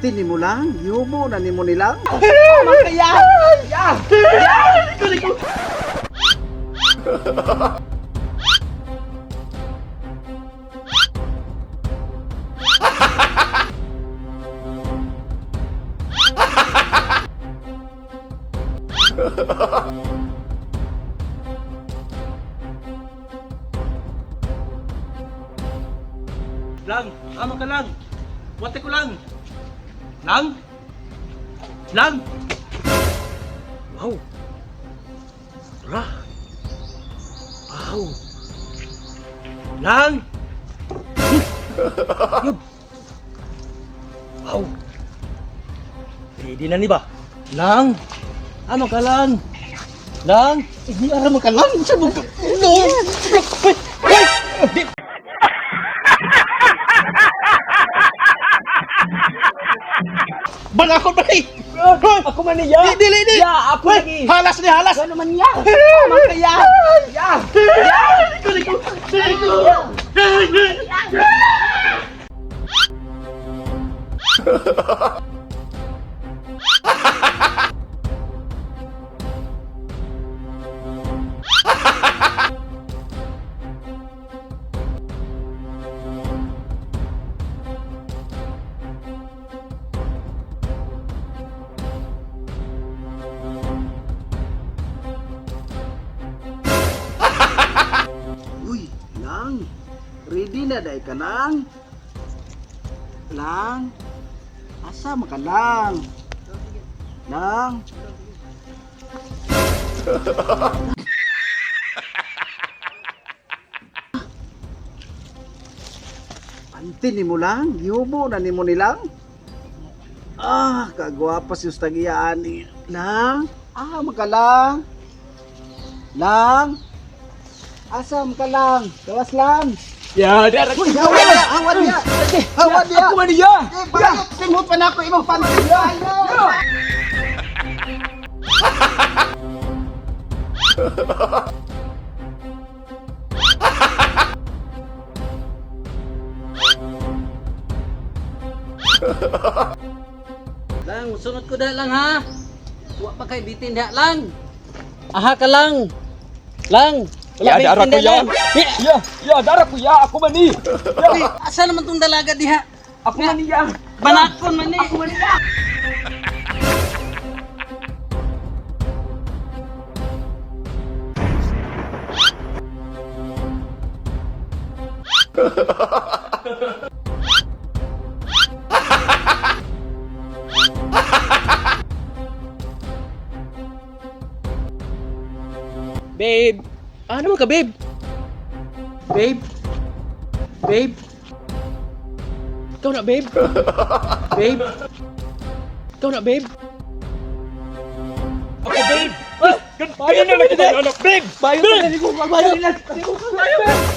Panty nimo lang, yubo na nimo nilang. Kaya! Ya! Lang, ama ka lang. Wate ko lang. Lang? Lang? Wow. Ra. Wow. Lang. Yun. Wow. Ready na ni ba? Lang. Ano ka lang? Lang. Hindi aram ka lang. Sa mo. No. Ay! Di. Balakon ba eh? Ako man niya! Di, dili, di! Ya, ako lagi! Halas ni halas! Ano man niya? Man kaya! Ya! Uy, lang. Ready na day ka lang. Lang. Asa man ka lang? Lang. Panty nimo lang, yubo na nimo nilang. Ah, kagwapa si Ustagiya ani. Lang. Ah, man ka lang. Lang. Asa man ka lang? Gawas lang. Ya, dara Uy, hawa niya, hawa niya. Hawa niya. Ako man niya! Eh, bakit simot pa na ako imong panty? Ayo. Lang, sunod ko da lang ha. Wa pa kay bitin da lang. Aha ka lang. Lang. Ya, Wala dara bitin ko da ya! lang. Ya, ya, dara ko ya! Ako man ni! Uy, asa naman tong dalaga diha? Ako man niya! Banakon man ni. Ako man niya! Babe! Ano man ka, babe? Babe? Babe? Ikaw na, babe? Babe? Ikaw na, babe? Ako, babe! Bayo na lang kita, anak! Babe! Bayo na, bayo! Bayo!